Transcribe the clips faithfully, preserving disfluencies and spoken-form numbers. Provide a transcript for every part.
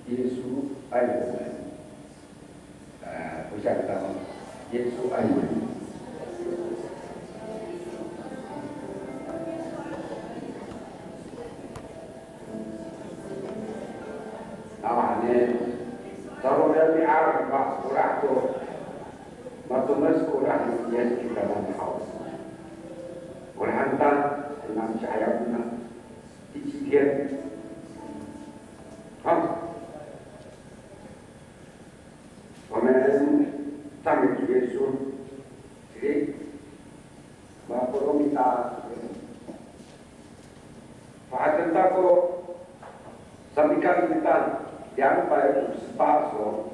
耶稣爱我们。呃，我想到耶稣爱我们。Nawhani, salowian mi'arop ko olah to, matomes ko olah ni Yis kitanan haw. Olah han ta, nani si'ayaw kona, 第七天。好，我们赞美主耶稣。Sige, mapolong kita. Pahaten ta ko Samikan kita, 两百五十八首。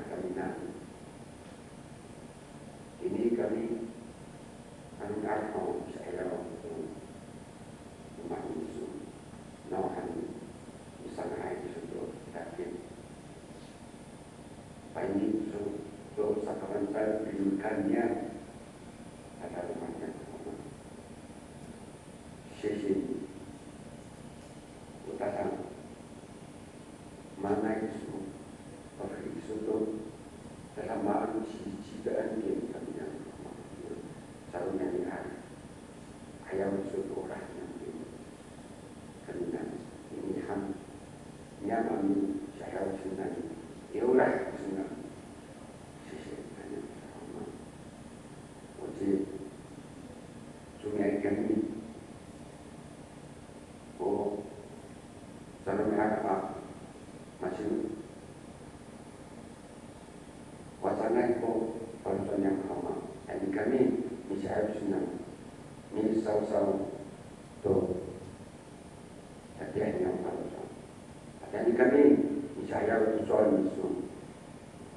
kami na. Ini kami, ano ako, sa ayaw ko, umamin so, nawhan, isang ay so to, dakit. Payni so, to, sa kapantal, pinukan niya, at ano man niya, 谢谢你。O tata'ang, maanay kiso, pafeli kiso to, tada maan ci, ci daan kiya kami niyam, sa romi'ami'ad. Ayaw kiso to olah niyam kiya kami niyam. Ini han, niyam amin, sa ayaw kiso nani, i olah kiso nani. 谢谢 niyam, sa Ama. O ci, romi'ami'ad kami. O, sa romi'ami'ad a, masi, wacanay ko faloco' niyam Ama. Ani kami, misi'ayaw cingra, misawsaw to tatiih niyam faloco'. Tatiih kami, misi'ayaw to sowal no miso.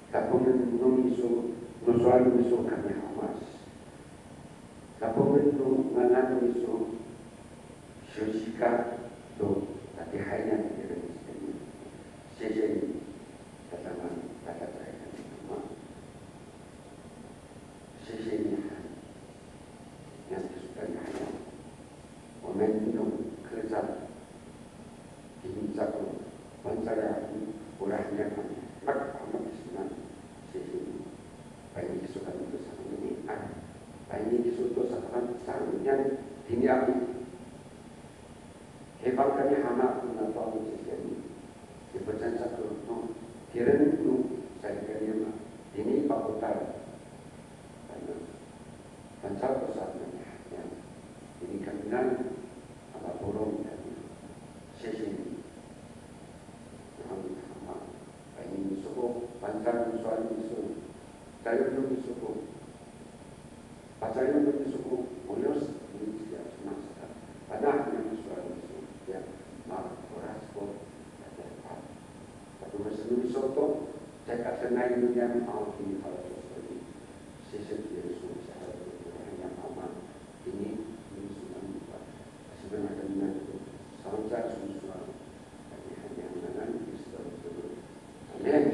Tapangen no miso, no sowal no miso kami Ama. Tapangen no ngangan no miso, siyosika to tatiihay niyam i tireng i citini. 谢谢你，tadamaanay, tadamaanay Ama. 谢谢你，han niyam kiso tatiihay niyam. 我们用客家 Tini sa ko Pangcah a olah niyam a, mak, mak kiso na, sisi. Payni kiso kami to saan ini, a, payni kiso to saan, saan niyam, tini a, hepang kami hana ko na to sisi. Ipacan sa ko, no, kiren no, sa kami ma, tini papotal. Ano, Pangcah ko saan niyam, tini kami na, a mapolong kami. Sisi. Niyam, Ama, payni miso ko, Pangcah no sowal miso, caay no miso ko, pacaay no miso ko, oyos, ini ciya, senang saka. Panah niyam sowal miso, ya, ma, oras ko, ya, pa. Patorus no miso to, caay ka senay no niyam haw tini faloco' to. Sisi Yesus, sa haw to niyam Ama, tini, tini so niyam pa. Asimen aken niyam to, sa Pangcah so sowal. Amin.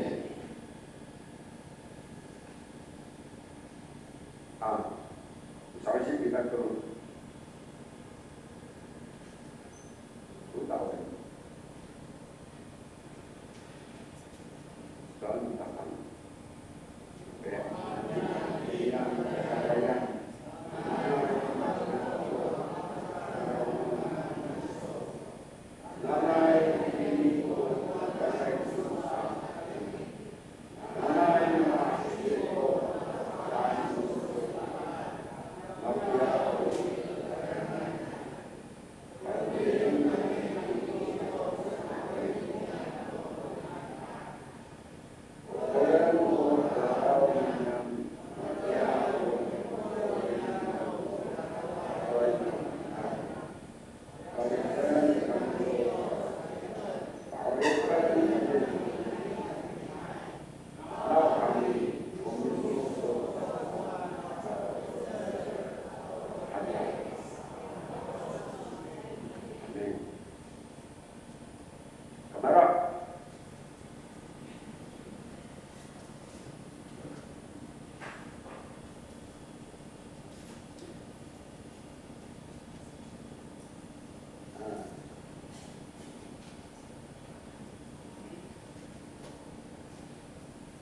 A, sa'osi kita to. Tutawin. Saan tapang.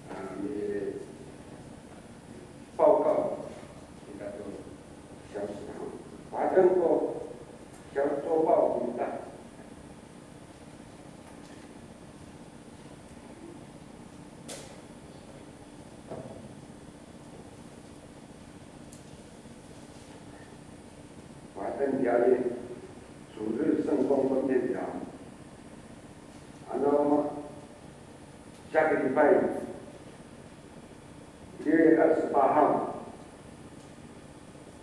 A, mi, 报告 kita to siyawsi haw. Padang ko siyawsi to 报告 kita. Watan diyali, 主日圣工分配表。Ano, 下个礼拜，六月二十八号，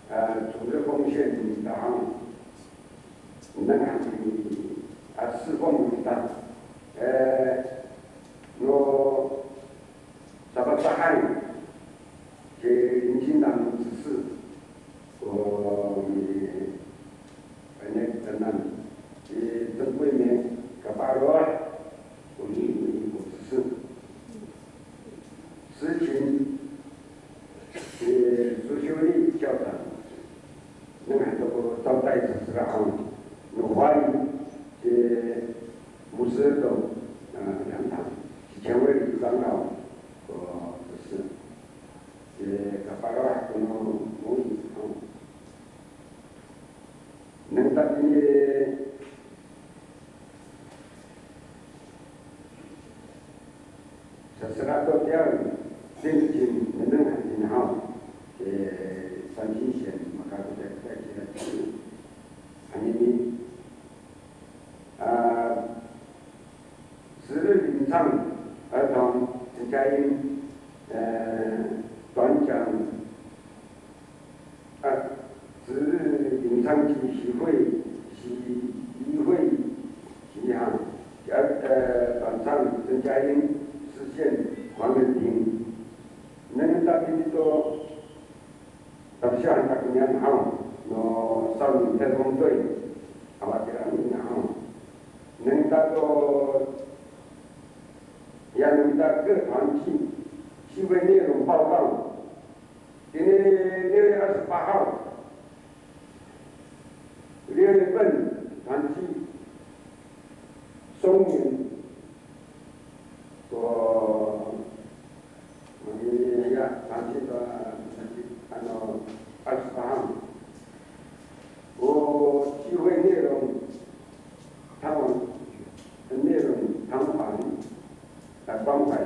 呃，主日奉献礼堂，那个，啊，侍奉礼堂，呃，有 Ci 林清南执事, ko mi, ano, tanan, ci Cengkoy mi, kaparo, ko mi, ko 执事. 司琴, ci 苏秀丽校长, nengneng to ko 招待 sasera haw, no Hualien, ci 牧师 to, a, 杨堂, ci 乾惠长老, ko 执事. Ci kaparo ko no Moing, a. Nengneng tini sasera to tiya, 敬请 nengneng han tini haw, e, 张清贤, makakodakoday kira tini. Anini, a, 值日吟唱儿童陈佳音, 呃，短讲, a, 值日吟唱及喜会, 喜, 喜会, 喜哈, 呃, 呃, 短唱陈佳音, 司线黄仁廷. Nengneng tini to, tapasiya han kako niyan haw, no 少年特工队, awa tira niyan haw. Nengneng to, ya nengneng to 团契, 聚会内容报告. Tini 六月二十八号, 六月份 团契 松年, ko, ya, 团契 to, ano, 二十八号. O 聚会内容, 探望, 内容探望, a, 关怀.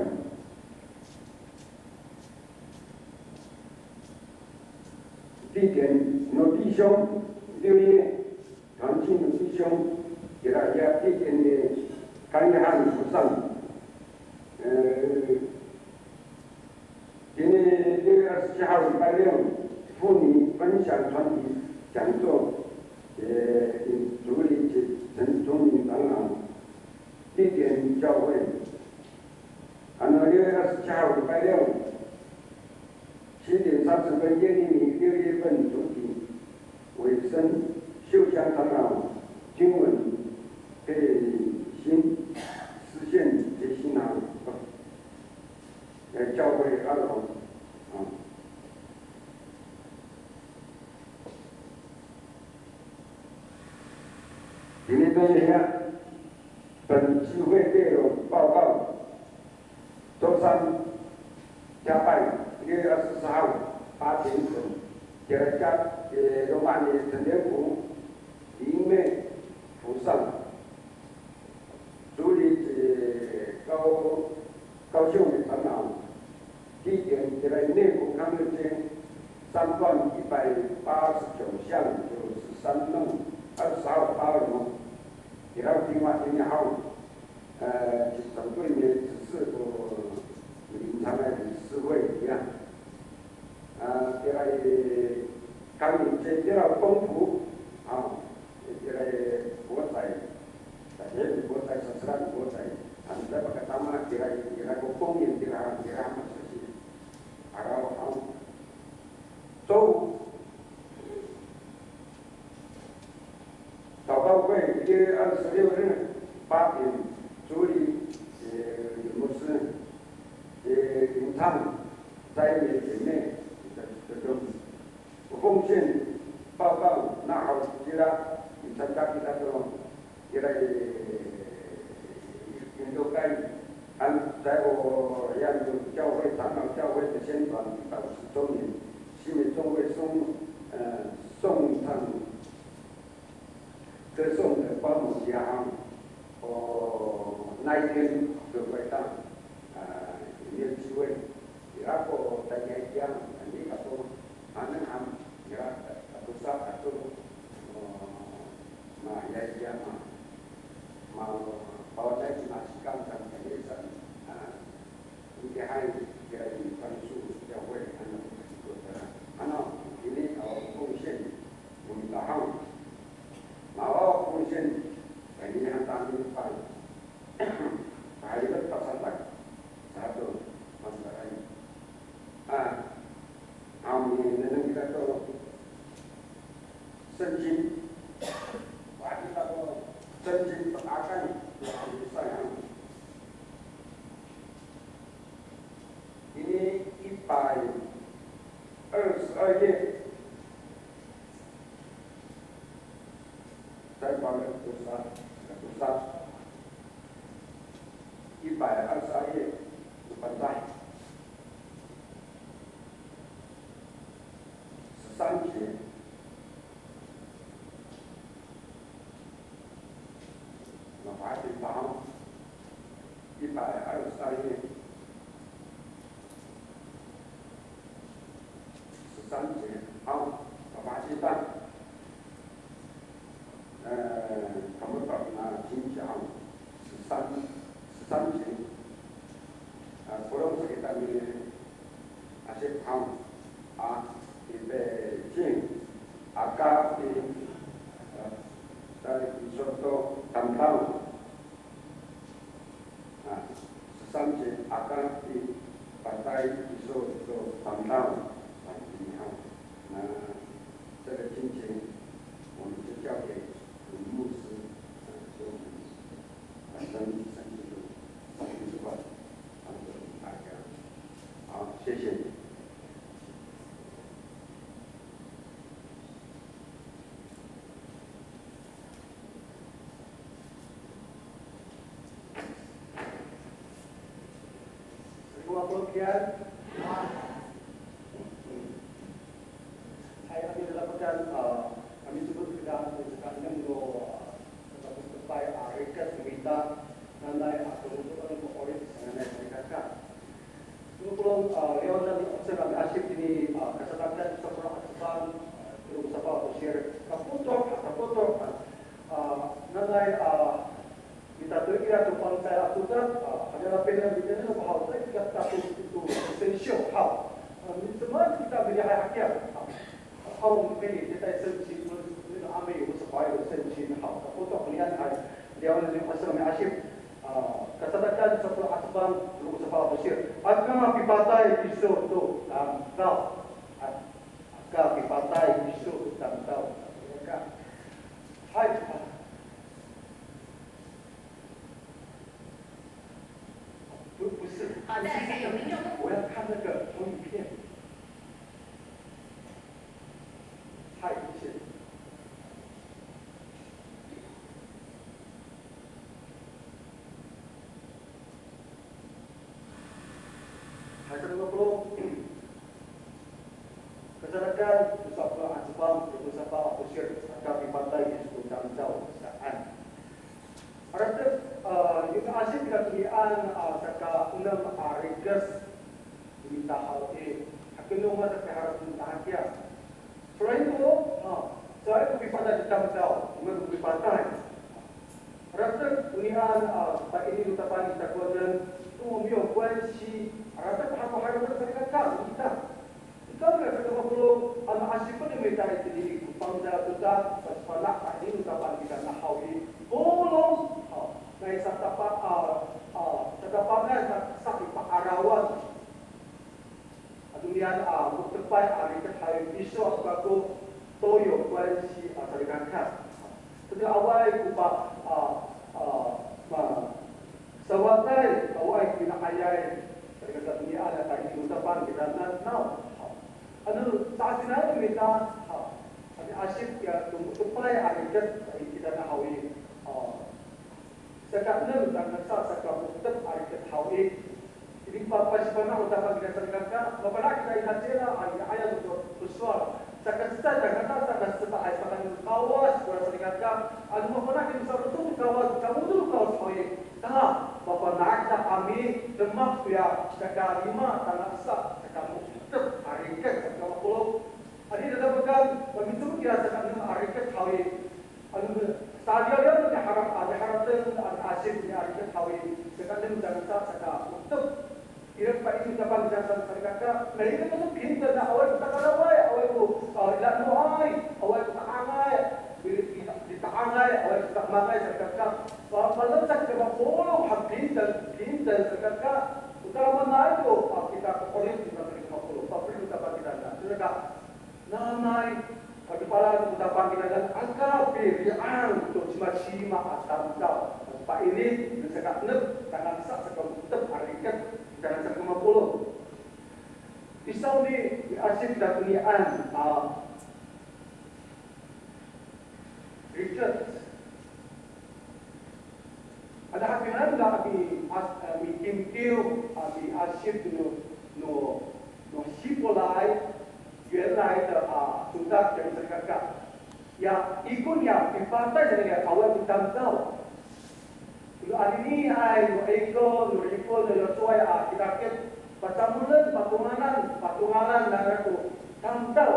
地点 no 弟兄, 六月 团契 no 弟兄, kira ya 地点 i Kalihan Fusang. E, tini 六月二十七号 礼拜六, 妇女分享团体讲座, e, 主理陈忠明长老, 地点教会. Ano 六月二十七号 礼拜六, 七点三十分 耶利米 六月份主题尾声, 秀香长老经文配信, 实现培训啊, 呃，教会二楼啊。Ini to ya, 本聚会内容报告. 周三加拜, 六月二十四号 八点整, 第二加, e, loma' ni 陈天福灵媒 Fusang, 主理, e, 高, 高秀美长老. 地点 kira 内湖康乐街三段一百八十九巷九十三弄二十号八楼. Kira 电话 tini haw. 呃, 总会呢只是说平常的理事会一样。啊，这个刚有这这个功夫啊，这个国仔，这个国仔，三十万国仔，啊，你在那个他妈，这个这个公园，这个这个什么事情，啊，然后，周五 祷告会 六月二十六日 八点，主理，呃，牧师，呃，吟唱，在野姐妹的，的中，奉献报告，那好，其他，你参加其他的咯。 Ira i, i, i, i, 教会, 还有在我，还有教会长老教会的宣传一百五十周年，新美中会颂，呃，颂唱歌颂的观摩家，哦，那一天就会到，啊，里面聚会。 Ira ko tayay tiya, ani kako, aneng ham, ira, kako sa, kako, o, ma, yay tiya, ma, ma, pawanay, masikang, kan, kami sa, a, 三节 haw, kapahasitan. E, kamo to na cinci haw, 十三, 十三节. A, polong sa kita miasip haw, a, i Pecing, aka i, a, tayni iso to tamdaw. A, 十三节, aka i patay iso to tamdaw, tayni haw. 那这个情形，我们就交给我们牧师，呃，给我们，呃，神，神清楚，神清楚吧，帮助我们大家。好，谢谢。 Salikaka, hay, a midapotan, a, a micomod kita, a, saka enem no, a, saka Moctepay a rikec no mita, nanay, a, tolotoen ko 'orip sanay salikaka. Tolo polong, a, liyawen no 'ocel a miasip tini, a, Kasadakan safolo a cefang, a, tolo ko safaw a tosir. Kapotok, a, kapotok, a, a, nanay, a, mitatoy kira to Pangcah a codad, a, haniya pina, mitatoy no pahaw, caay kira to, to, to, sensyo, haw. A, midemak kita milihay hakiya. A, haw, mili, kita sensi, mili, mili, ami, usa payo, sensi, haw. Kapotok, niyan, hay. Liyawen no 'ocel a miasip. A, Kasadakan safolo a cefang, tolo ko safaw a tosir. Aka pipatay kiso to tamdaw. A, aka pipatay kiso to tamdaw. Hay. A, 不，不是。好，再来一下，有没有？我要看那个投影片。嗨，谢谢。 Hay, kalima polo'. Kasadakan, tosa polo' a cefang, tosa polo' a tosir, aka pipatay kiso to tamdaw saan. Aratek, a, yo miasip kira tonian, a, saka enem a rikec no mita haw i, hakiya no mata piharap no mita hakiya. Solain to, a, caay ko pipatay to tamdaw, o maan ko pipatay. Aratek tonian, a, paini no Tapang i takowanan, to miyo kowan si, aratek hakowanan salikaka, kita. Ika kira saka mapolong, ano asipen no mita itini ko Pangcah a codad, pasifana' paini no Tapang kita na haw i, polong, a, nai satapa, a, a, satapangay sa, sa i pa'arawan. Ato niyan a, Moctepay a rikec haw i, iso a kako toyo kowan si, a, salikaka. Sato awaay ko pa, a, a, ma, sawatay, awaay ko pina'ayay, salikaka, ato niyan a, ta i, no Tapang kita na, naw. Ano, sa'asinaay no mita, a, ano asip kiya to Moctepay a rikec, ta i, kita na haw i, a, Saka enem tangasa saka mo^tep a rikec haw i. Ini pa, pasifana' o Tapang kita salikaka, mafana' kita i hacira, a, i 'ayaw to, to sowal. Saka sepat tangasa saka sepat a saka no Kawas, kora salikaka, ano mafana' kita sa to Kawas, kamo to Kawas haw i. Ta, mafana' kita a midemak toya saka lima tangasa saka mo^tep a rikec saka mapolong. Ano i dadapotan, mamicomod kiya saka enem a rikec haw i. Ano, sadiyaw no miharap, a, miharap to, a, asip ni a rikec haw i, saka enem tangasa saka mo^tep. Ira ko paini no Tapang kita salikaka, na ira ko pingtan na awaay ko takaraway, awaay ko, a, ila'enoay, awaay ko ta'angay, i, i, i ta'angay, awaay ko ta'emangay salikaka. Pa, palasak kita mapolong a pingtan, pingtan salikaka. O tadamaanay to, a, kita ko 'orip kita salikaka mapolong, papeli no Tapang kita na. Salikaka. Nanay, a, pipalal no Tapang kitanan, aka pili'ang to cimacima a tamdaw. Paini, saka enem tangasa saka mo^tep a rikec, tangasa saka mapolong. I sawni, miasip kita tonian, a, rikec. Ano hatiraay a mi, a, a, mikimkiw, a, miasip no, no, no sipolay, 原来的, a, codad, a, salikaka. Ya, ikor niya, pipatay sanay niya, awaay ko tamdaw. No aniniay, no ikor, no rikor, no yosoway, a, kitakit, pacamolen, patongalan, patongalan, nanay ko tamdaw,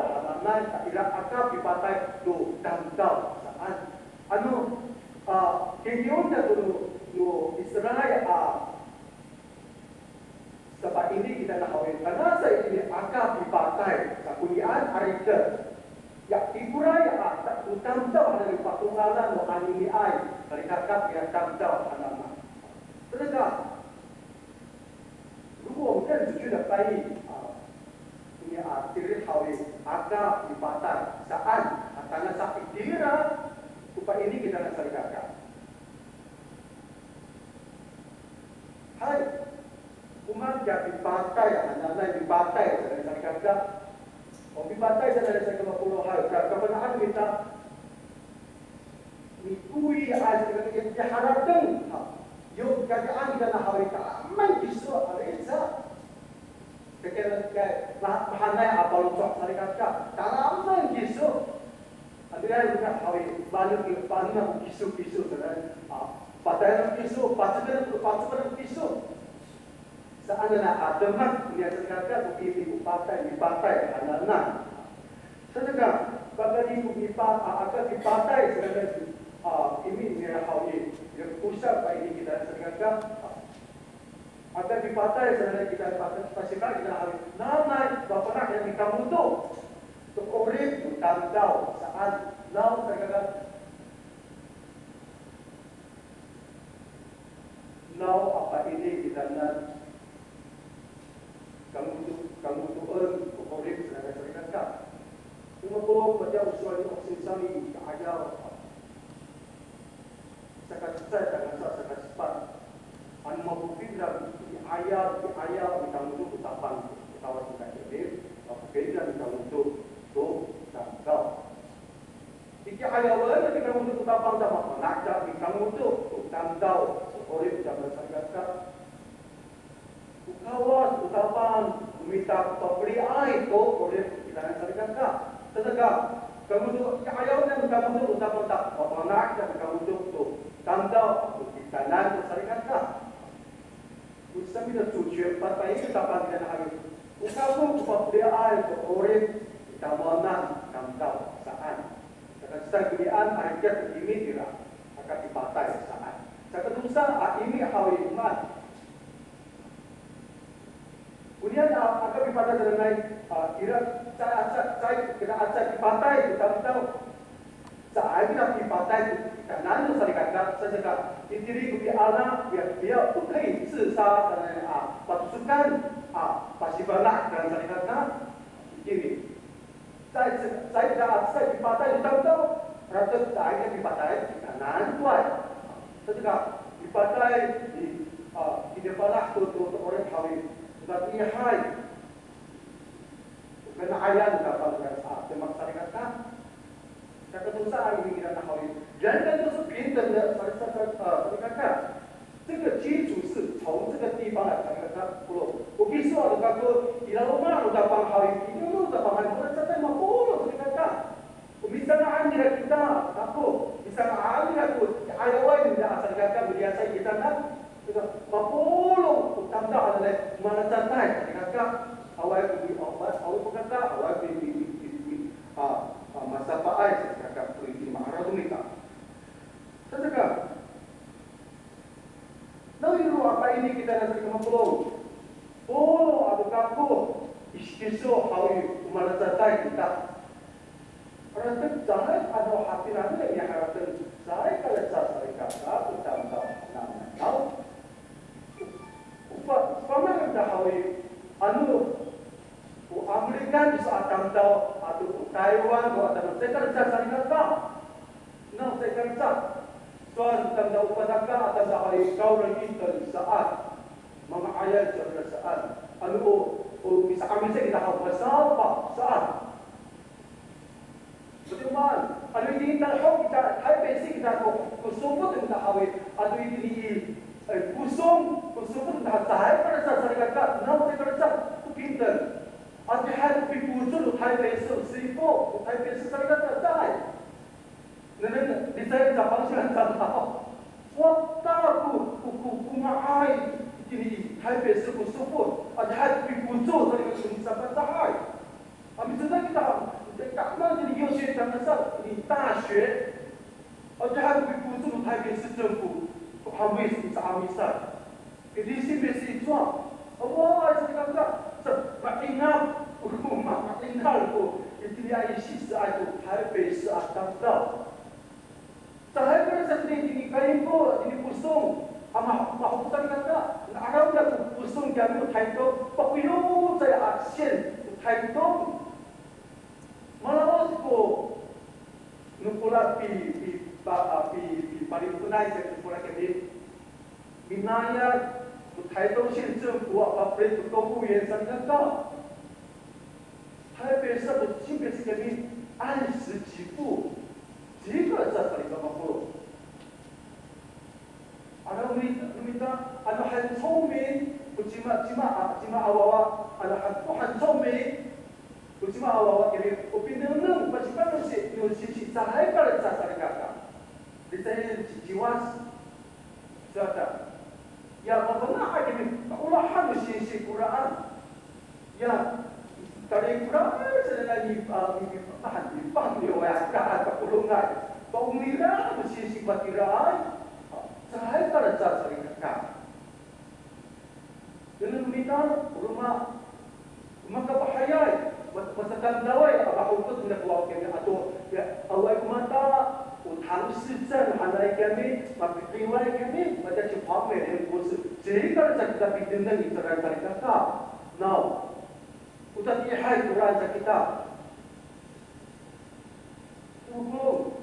Nanay ta ira aka pipatay to tamdaw saan. Ano, a, kikiyon ta to no, no Israil a sapaini kita na haw i, kanasa itini aka pipatay, sa konian a rikec. Ya, ikor a, a, ta, to tamdaw hananay patongalan no aniniay, salikaka ya tamdaw hananay. Salikaka, 如果我们更准确的翻译，啊，你啊，这个好的，aka pipatay saan, a, tangasa itira, ko paini kita na salikaka. Hay, o maan kiya pipatay, a, nanay pipatay, sa salikaka. O pipatay sa nanay salikaka mapolong hay, ka, kafana'an kita, mikowi a salikaka, ya, ya harateng, ha, yo, kadian kita na haw i, talaman kiso, a, lecad. Kaka, kaka, ma-, mahaenay a paloco' salikaka, talaman kiso. Anini a roma haw i, mahaenay, mahaenay ko kiso, kiso, salikaka, a, patay no kiso, pacekal, pacekal no kiso. Saan a demak, niya salikaka, ko imi ko patay, mipatay hananay. Salikaka, pakayni ko mipa-, a, aka pipatay, salikaka, a, imi niya haw i, ya kosa paini kita salikaka, a, aka pipatay, salikaka kita patay, pasifana' kita haw i, nanay, mafana' ya mikangodo. To 'orip no tamdaw saan, naw salikaka. Naw a paini kitanan kangodo, kangodoen ko 'orip saan a salikaka. Ino polong, matiya o sowal ni Oksing sami i ka'ayaw. Saka cecay tangasa saka sepat. Ano mapokay nira mi'ayaw, mi'ayaw, mikangodo to Tapang, to Kawas no Kawas, mapokay nira mikangodo to tamdaw. I ki'ayawen a mikangodo to Tapang ta mafana' ta mikangodo to tamdaw, to 'orip no tamdaw salikaka. O Kawas, o Tapang, o mita ko pafeliay to 'orip kitanan salikaka. Salikaka, kangodo, i ki'ayawen a mikangodo to Tapang ta mafana' ta mikangodo to tamdaw, to kitanan to salikaka. O sami to 主权 patay i Tapang kitanan haw i, o kako ko pafeliay to 'orip i tamowanan tamdaw saan. Saka cecay konian a rikec itini ira aka pipatay saan. Saka tosa a imi haw i, maan. Konian a, aka pipatay sanay, a, ira, caay, caay, caay, kira caay pipatay to tamdaw. Caay kira pipatay to kitanan no salikaka, saan saka, itini ko piala, ya, ya, 不可以自杀 sanay a patosokan, a, pasifana' kitanan salikaka. Itini. Caay, caay, caay, caay pipatay to tamdaw, ratek caay pipatay kitanan, toway. Salikaka, pipatay i, a, kinifalah to, to, to 'orip haw i, matiyaay. Kana'ayan ko Tapang a, a, demak salikaka. Saka tosa a imi kitanan haw i, 人人都是平等的 sa, sa, sa, a, salikaka. 这个基础是从这个地方来看，你看，polong. O kiso ato kako, i laloma' no Tapang haw i, i laloma' no Tapang haw i, malecad mapolong, salikaka. O misanga'an nira kita, kako, misanga'an nira ko, i 'ayawan nira a salikaka, miliyasay kitanan. Saka, mapolong ko tamdaw hananay, malecaday, salikaka. Awaay ko mi, awaay, awaay ko kaka, awaay ko mi, mi, mi, mi, a, a, masapaay, salikaka, ko itini ma'araw no mita. Salikaka, Nawiro a paini kitanan salikaka mapolong. Polong ato kako, i, kiso haw i, o malecaday kita. Ratek caay, ano hatiraay a miharateng, caay kalecad salikaka ko tamdaw hananay. Naw, o pa, o pamanay kita haw i, ano, o Amerika kiso a tamdaw, ato o Taywan, o a tamdaw, caay kalecad salikaka. Naw caay kalecad. Sowal tamdaw o Pasaka a tamdaw haw i, 高人一等 saan. Manga'ayay sowal saan. Ano o, o misa'Amis kita haw, masapa saan. Satiman, ano itini talahok kita, Taypesi kita ko, ko sopot kita haw i, ano itini i, e, Posong, ko sopot kita haw, caay kalecad salikaka, naw caay kalecad, ko pinter. Adihay ko pipocol, Taypesi, sifo, Taypesi salikaka, caay. Nengneng, licay sa pangsilan sa haw. Wata ko, ko, ko, ko nga'ay itini i Taypesi ko sopot. Adihay ko Taytong, mala'od ko no Kola pi, pi, pa, a, pi, pipalifonay sa no Kola kami. Minayad ko Taytong 县政府 a papeli to 公务员 salikaka. 台北市的新北市人民按时给付，这个在这里干嘛不？Ano mita, mita, ano 很聪明, ko cima, cima, a, cima a wawa, ano 很, 很聪明, ko cima a wawa kini, o pinengneng, pasipan no si, no singsi, caay ka lecad salikaka. Licay ci, ciwas. Saka, ya, mafana' kini, kaolahan no singsi koraan. Ya, tali koraan, sa na ni, a, ni, ni, a, ni, pa, ni, o, ya, ka, a, kakolongay. Paonira no singsi matiraay. Caay ka lecad salikaka. Nengneng mita, o roma, makapahayay, ma, masatamdaway a mahokot nira ko wawa kami ato, ya, awaay ko mata, o 唐氏症 hanay kami, mapikiway kami, mata ci Pame ren ko se, sika sa kita pitengneng i, caay ka lecad salikaka. Naw, o tatiihay koraan sa kita. Tolong.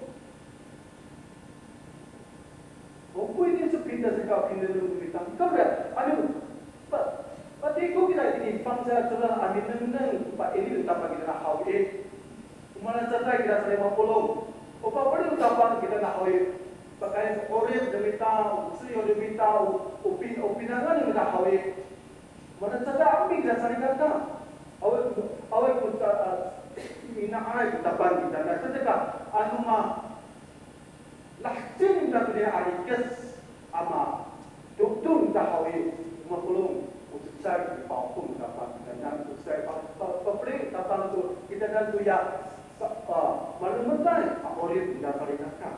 O ko ini sepintas ka pinengneng no mita. Kawrira, ano, pa, patiko kita ini bangsa Cowa a minengneng, pa ini tapang kita na haw i. O malacecay kita salimapolong. O papeli o tapang kita na haw i. Pakayni 'orip no mita, o 自由 no mita, o, o pin, o pinangan no mita haw i. Mana caay kami kita salikaka. Awaay, awaay ko ta, a, mina'ay ko tapang kita na. Caay ka, ano ma, lahecin kita to niya a rikec, a ma, tokton kita haw i, o mapolong, o cecay, pa'orip ko tapang kita na, o cecay, pa, pa, papeli ko tapang to, kita na to ya, sa, a, malemeday a 'orip kita salikaka.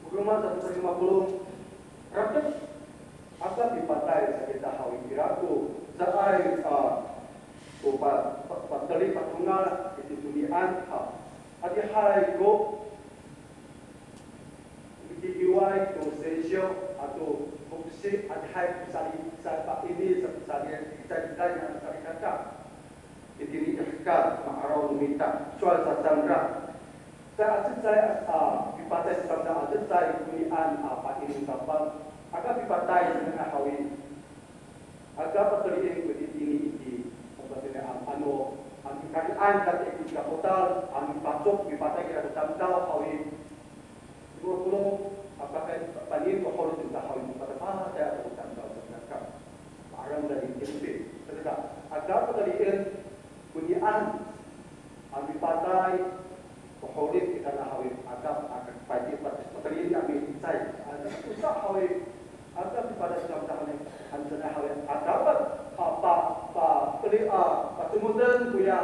O roma sato salimapolong, rakat, aka pipatay sa kita haw i, ira ko caay, a, ko pa, pa, pateli patongal i titonian, a, adihay ko mitikiway to sesyo ato foksi, adihay ko sali, sa, pa, ini sa, sali, sa, sa, salikaka. Itini i hekal ma'araw no mita, sowal sa cangra. Sa a cecay a, a, pipatay sa cangra a cecay konian a paini no tapang. Aka pipatay sa cangra haw i. Aka patelien ko itini i, ano, ano, ano, karian kati i kapotal, ano, pacok, pipatay kira ko tamdaw haw i. Singko polong, a, pakay, paini ko 'orip no tamdaw haw i, patapatay a ko tamdaw sa cangra. Ma'araw no mita itini i. Sa cangra, aka patelien konian a mipatay ko 'orip kita na haw i, aka, aka, pati, pati, patelien a milicay. A, tosa haw i, aka pipatay sa cangra haw i, ano sa cangra haw i, aka pa, pa, pa, pateli, a, patemoden koya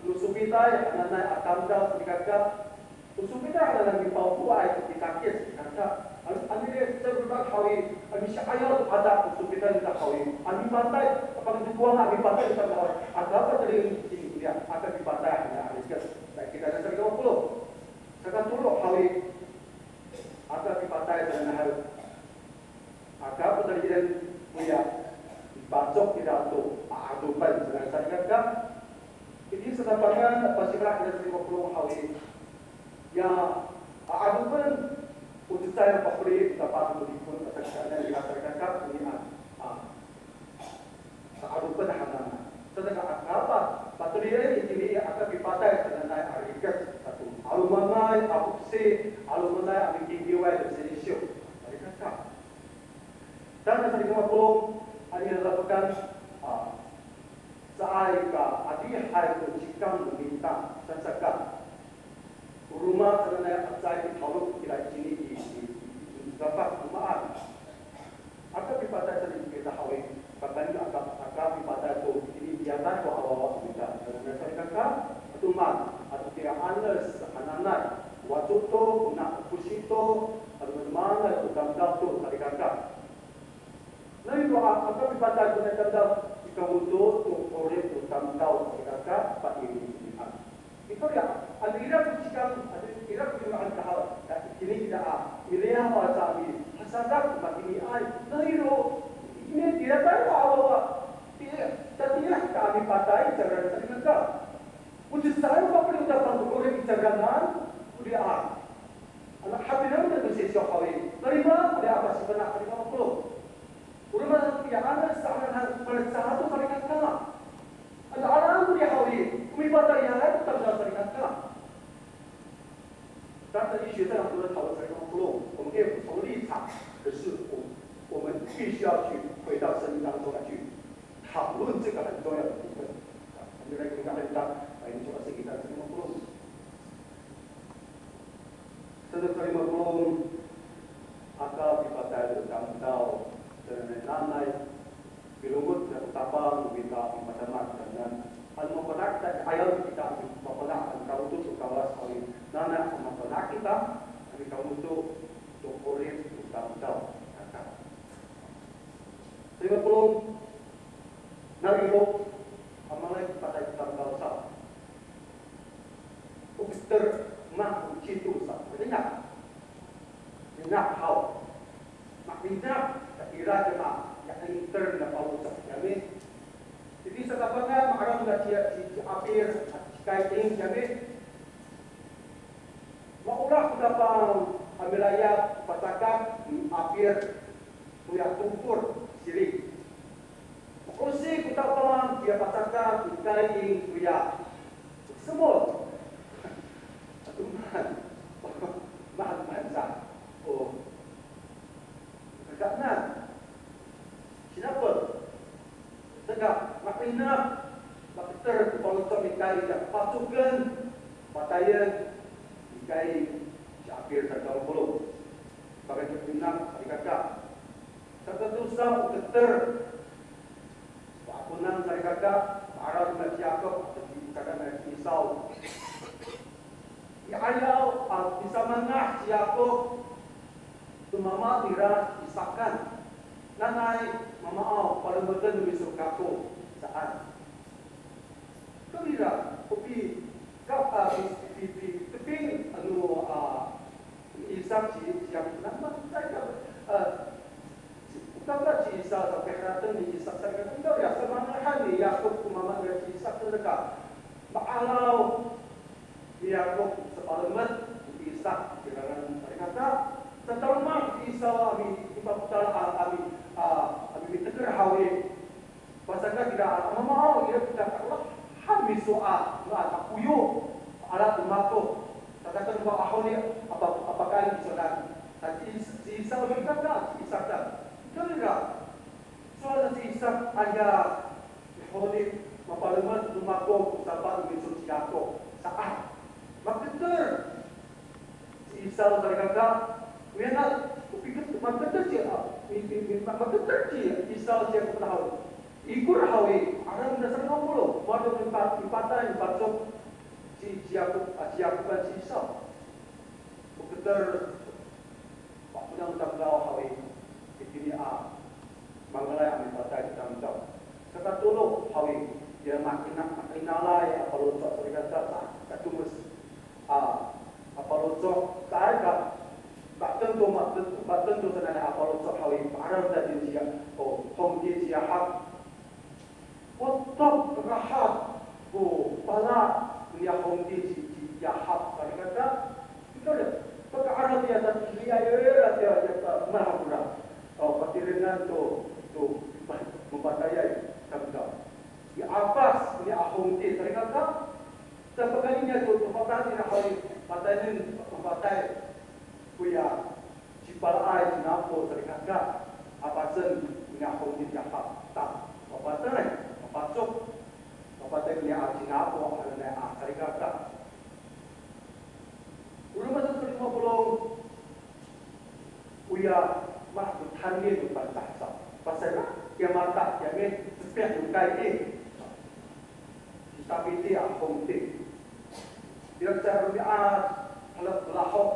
no sopitay hananay a tamdaw salikaka. O sopitay hananay mipawfoay to kitakit salikaka. Ano, ano i, sa rodak haw i, ano misi'ayaw to kadak o sopitay no mita haw i, ano mipatay, kapangdokowang a mipatay no mita haw i, aka patelien itini koya, aka pipatay hananay a rikec. Sa kita na salikaka polong. Saka tolo haw i, aka pipatay hananay haw i, aka patelien koya, mipacok kira to a'adopen, sa cangra salikaka. Itini satapangan, pasifana' kira salikaka polong haw i. Ya, a'adopen, o cecay a papeli, tapang to lipon, a, sa cangra salikaka, konian. A, a'adopen hananay. Sa cangra aka pa, patelien itini i aka pipatay hananay a rikec, sato 'alomanay a foksi, 'alomanay a mitikiway to sesyo salikaka. Tangasa salikaka polong, ano i lalapekan, a, caay ka adihay ko cikang no mita, sa saka. O roma sa cangra a caay pita'orop kira itini i, i, i, i, dapat o maan. Aka pipatay sa itini kita haw i, pakayni aka, aka pipatay to itini i, miyatay ko a wawa no mita, sa cangra salikaka, ato maan, ato kira anes hananay, waco to, ona, fosi to, ato mamaan ko tamdaw to salikaka. Nani to a, aka pipatay to nai tamdaw, ika moto to 'orip to tamdaw salikaka, Saan ko pafeli o Tapang to 'orip i cangraan, o di a. Ano hapinang to sisiyo haw i, talima, o di a pasifana' talima mapolong. O roma sato i, ano saan han, mana sato salikaka. Ano alaen ko di haw i, o mipatayay to tamdaw salikaka. 但是医学上很多人讨论这个部分，我们可以不同立场，可是我我们必须要去回到圣经当中来去讨论这个很重要的部分。我们来看看，来，你说到圣经当中的部分。Sa to kalima polong, aka pipatay to tamdaw, nanay, pilongoc to Tapang, kita mipatama kitanan. Ano mafana' kita, ayaw kita mafana' ano kaoto to Kawas haw i, nanay ano mafana' kita, ano kaoto to 'orip to tamdaw. Kalima polong, nai ho, a malay pipatay to tamdaw sa. O keter, ma, o cito sa, malinah. Linah haw. Malinah, ta ira kema, ya inter na paloco' kiyami. Jadi, sakapangan, ma'araw na ci, ci, ci Apir, ci Kayin kiyami. Maolah ko Tapang a milayap, pacakat, ni Apir, toya topol, siri. Ma'osi ko Tapang, kiya pacakat, ni Kayin, toya semot. Ato maan, maan, maan sa. O. Kakaenan. Sinapel. Saka, malinah, maketer ko paloco' ni Kayin, pacoken, patayen ni Kayin ci Apir, saka mapolong. Pakayni, salikaka. Saka tosa o keter. Pa'akonan, salikaka, ma'araw nira ci Yakop, ato ci, saka nira ci Isaw. I 'ayaw a misamangah ci Yakop to mama nira ci Isakan. Nanay, mamaaw, palemeden no miso kako, saan. Kawrira, o pi, ka, a, pi, pi, pi, teping, ano, a, Isak ci, ci Yakop, nano, caay ka, a, ci, o kaka ci Isaw, sa piharateng ni Isak, sa kaka, kawrira, samangahan ni Yakop ko mama nira ci Isak, saka, ma'araw ni Yakop sapalemed ni Isak, ci Rawrang, salikaka. Sa taloma' ci Isaw a mi, mipapotal a, a mi, a, a mi, miteker haw i. Pasaka kira a mamaaw, ira kita kaolahan miso a, nga takoyo, ala to mako. Saka to mako a honi, apa, apakaen misonan. Sa ci, ci Isaw, salikaka, ci Isak ta. Kawrira. Sowal ci Isak, aya, honi, mapalemed no mako ko sapat no miso ci Yakop, saan. Maketer ci Isaw, salikaka, miyanal, o piket, maketer ci, a, mi, mi, mi, ma, maketer ci Isaw ci Yakop haw. Ikor haw i, ira nira sa lima polo', maro' mipa, mipatay, mipacok ci, ci Yakop, a, ci Yakopan ci Isaw. Maketer, Pa'akonan tamdaw haw i, itini a mangalay a mipatay tamdaw. Sakatolo haw i, ya ma'ina, ma'inalay a paloco', salikaka, sa, katomes a, a paloco', caay ka, patengto, patengto sanay a paloco' haw i, pa'araw ta itini ciya, o, hongti ci Yahap. Wotop, rahat ko pala niya hongti ci, ci Yahap, salikaka. Ika, paka'araw tiya tatiya, ira tiya, tiya, ta, malahapora. O, patirengan to, to, mapatayay tamdaw. Niya afas niya hongti, salikaka. Sa pakayni niya to, to patay niya hongti, pataynin, mapatay. Koya cipalaay, cina'opo, salikaka, afasen ko niya hongti ci Yahap, ta, mapatay, mapacok, mapatay ko niya cina'opo, hananay a salikaka. O roma sato lima polo', oya, ma, ko tandil no Pangcah sa. Pasayra, kiya mata, kiya mi, sepiak no Kayin. Ci Tafiti a hongti. Ira sa romi'ad, hala, kalahok,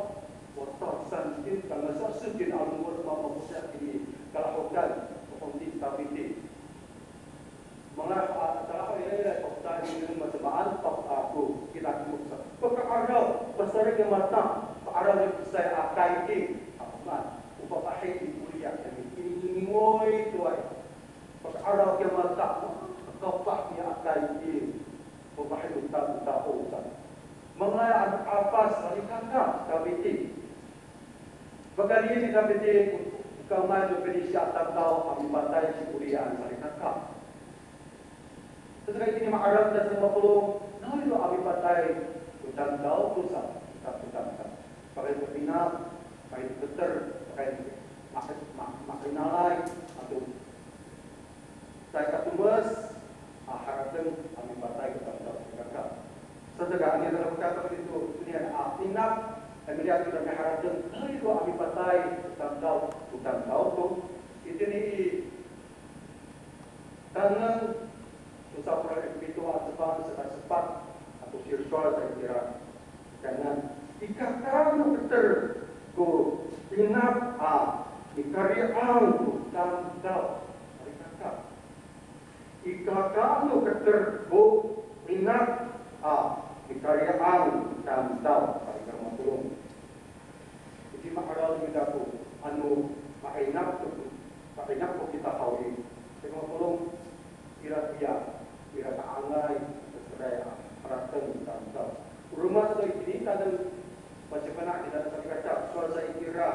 wata, santin, tangasa, sutin, alongol, mamaposa' tini kalahokan, hongti ci Tafiti. Manga, a, kalahok ira, ira, pakota, ira, masamaan, pak, ako, kita, paka'araw, pasayra kiya mata, pa'araw ni pesay a Kayin, ako man, o papahit i koriya, ini, ini, ini, ngoy, toway. Paka'araw kiya mata, kapah niya a Kayin. Papahit no ta, no tao, Kami ti kamay to Pilisiya a tamdaw a mipatay ci Oliyan salikaka. Saka itini ma'araw kita sa mapolong, nawiro a mipatay ko tamdaw to sa, ko tamdaw. Pakayni ko 'inap, pakayni ko keter, pakayni ko ma-, ma-, ma'inalay, ato caay ka tomes a harateng a mipatay ko tamdaw salikaka. Saka ano ira ko kato ito, oniyan a 'inap, a miliyas to a miharateng, nawiro a mipatay ko tamdaw, ko tamdaw to. Itini i Taneng tosa polo' pito a cefang saka sepat ato sisowal sa itira. Taneng, ikaka no keter ko 'inap a mikari'ang to tamdaw salikaka. Ikaka no keter ko 'inap a mikari'ang to tamdaw salikaka mapolong. Itini ma'araw kita ko ano ma'inap to, ma'inap to kita haw i. Salikaka mapolong, ira koya, ira ta'angay, keteray a harateng tamdaw. O roma sato itini, taneng, masifana' kita salikaka, sowal sa itira.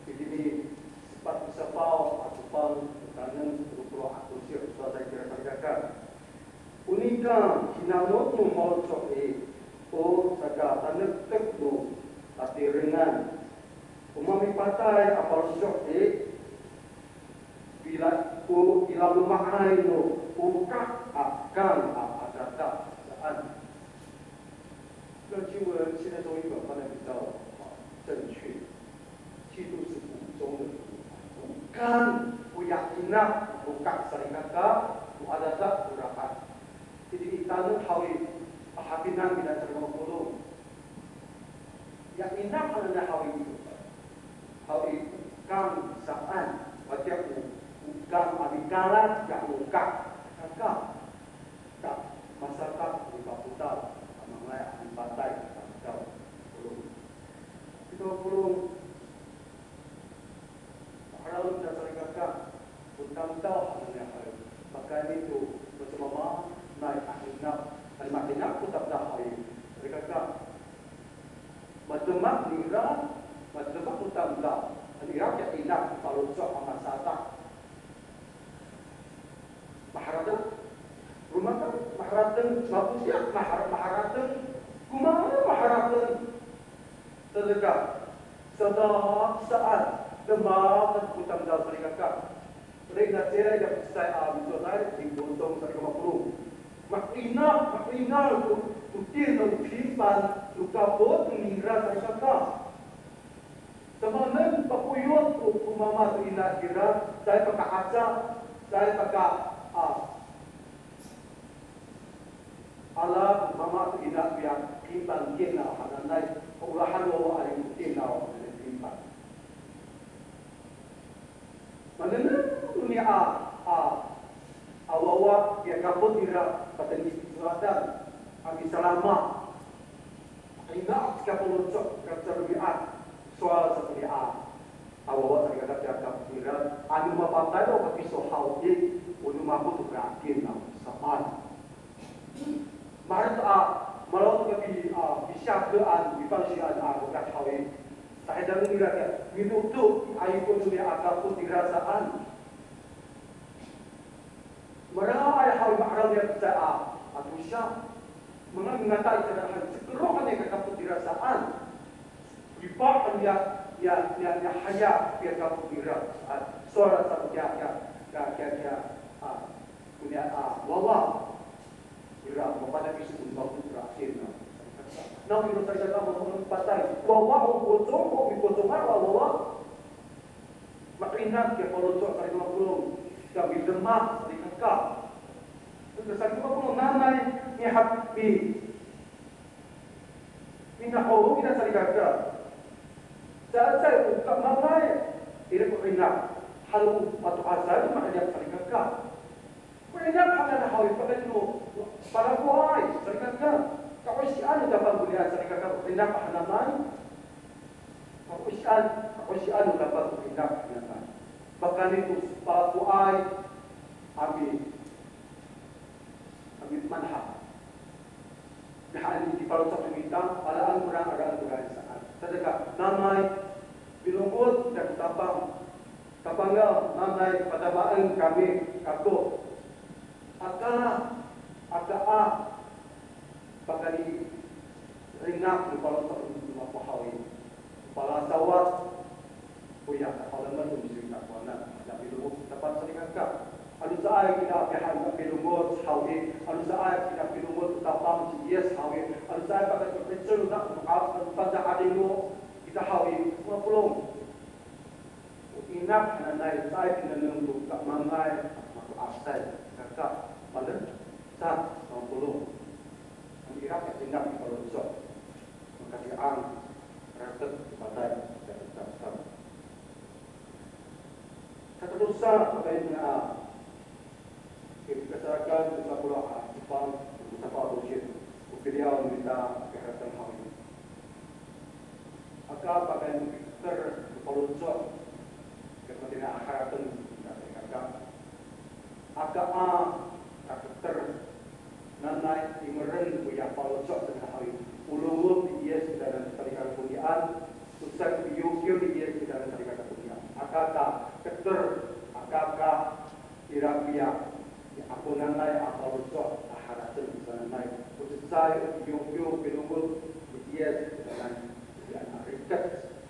Itini sepat ko safaw a cefang, taneng, tolo polo' a tosir, sowal sa itira salikaka. O nika hinanot no faloco' i, o sakatanektek no tatirengan. O mamipatay a faloco' i, ila, o ilaloma'ay no okak a kang a adada saan. 那经文现在中译本翻得比较，啊，正确，基督是骨中的骨，骨干，koya 'inap, okak salikaka, o adada, o rakat. Itini i taneng haw i, pahapinang kita salikaka mapolong. Ya 'inap hananay haw i, haw i, kang saan, watiya o, o kang a mikalat, ya okak, kaka. Ta, masadak ko kapotal, a manga'ay a mipatay, tamdaw, polong. Ito polong, ma'araw kita salikaka, o tamdaw hananay haw i, pakayni to, masamaamaanay a 'inap, ano ma'inap ko tamdaw haw i, salikaka. Mademak nira, mademak ko tamdaw, ano ira ko 'inap, faloco' a masadak. Maharateng. Roma ka, maharateng, makotiya, mahar-, maharateng, komaen maharateng. Salikaka, sadak saan, demak ko tamdaw salikaka. Ira i, ira i, ira i, saan, a, micodaday, i Botong salikaka mapolong. Ma'inal, ma'inal to, to tini no pimpan, to kapot nira salikaka. Samaanen pakoyot ko, ko mama to ina kira, caay paka'aca, caay paka, a, ala ko mama to ina koya kimpan kina hananay, o lahan wawa a limot kina hananay kimpan. Manengneng noni a, a, a wawa, ya kapot nira patengil i codadan a misalama. Ina ka faloco', ka caromi'ad, sowal sa toni a, a wawa salikaka, kapot nira, ano mapatay to kakiso haw i, o no mako to ka'akin a saan. Maherek a, malaw to kapi, a, pisiyakeen, pipangsian, a, rokat haw i. Tahidang nira kiya, mitoto, i ayko nira a kapot nira saan. Maraay haw i ma'araw nira kiya a, a tosa. Manga, mangata i kira han, cekero han i kakapot nira saan. Lipa han ya, ya, ya, ya haya, ya kapot nira saan. Sowal sa kiya, kiya, kiya, kiya, kiya, a, koya, a, wawa. Ira, mapatay kiso ko no mako to ka'akin a. Nawiro salikaka, mapatay. Wawa, o pocong, o pipocongan, wawa. Ma'inal kiya faloco' salikaka mapolong, kiya midemak salikaka. Salikaka mapolong, nanay, mihap, mi, mina'orong kina salikaka. Caay, caay o kamangay, ira ko 'inap. Halo mato'asay, ma'inal salikaka. Ko 'inap hananay haw i, pakayni no, palafoay, salikaka. Ka'osian no tapang koniyan salikaka, ko 'inap hananay. Ka'osian, ka'osian no tapang ko 'inap hananay. Pakayni to palafoay, a mi, a mimanhak. Mihaen i faloco' to mita, alaen kora, alaen kora saan. Salikaka, nanay, milongoc Kami kako, aka, aka a, pakayni, ina ko paloco' no mako haw i, palasawad koya kapalemed no miso i takowanan, na pilongoc, tapat salikaka. Ano caay kina piha-, pilongoc haw i, ano caay kina pilongoc to Tapang ci Yis haw i, ano caay pakayni to 'icel no Tapang, Pangcah a 'adingo kita haw i, mapolong. O ina hananay, caay pinengneng to kamangay, mato'asay, kaka, palen, sa, mapolong. Ano ira ko ina i paloco', makati'ang, ratek, patay, sa, sa, sa. Sakatosa, pakayni a, Kasarakan ko sapolo' a cefang, ko sapolo' a tosil, ko piliyaw no mita a piharateng haw i. Aka pakayni a piketer ko paloco', ko matini a harateng no mita salikaka. Aka a kaketer, nanay imeren koya paloco' saan haw i, o longoc ni Yis kilanan salikaka konian, o cecay ko piyokiyo ni Yis kilanan salikaka konian. Aka kaketer, aka ka Ira koya i akonanay a paloco' a harateng sanay, o cecay, o piyokiyo, pilongoc ni Yis sanay, i ana rikec.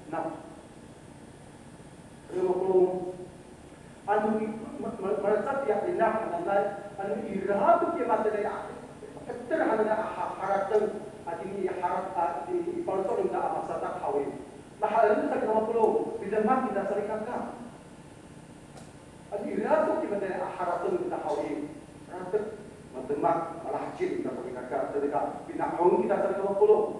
Na, rema polong, ano i, ma-, ma-, malecad ya ina hananay, ano ira to kiya matini a, keter hananay a ha-, harateng, a tini i harat-, a tini i paloco' no mita a masadak haw i. Na, harateng sa kita mapolong, midemak kita salikaka. Ano ira to kiya matini a harateng kita haw i, ratek, mademak, malaheci kita salikaka, salikaka, pina'ong kita salikaka mapolong.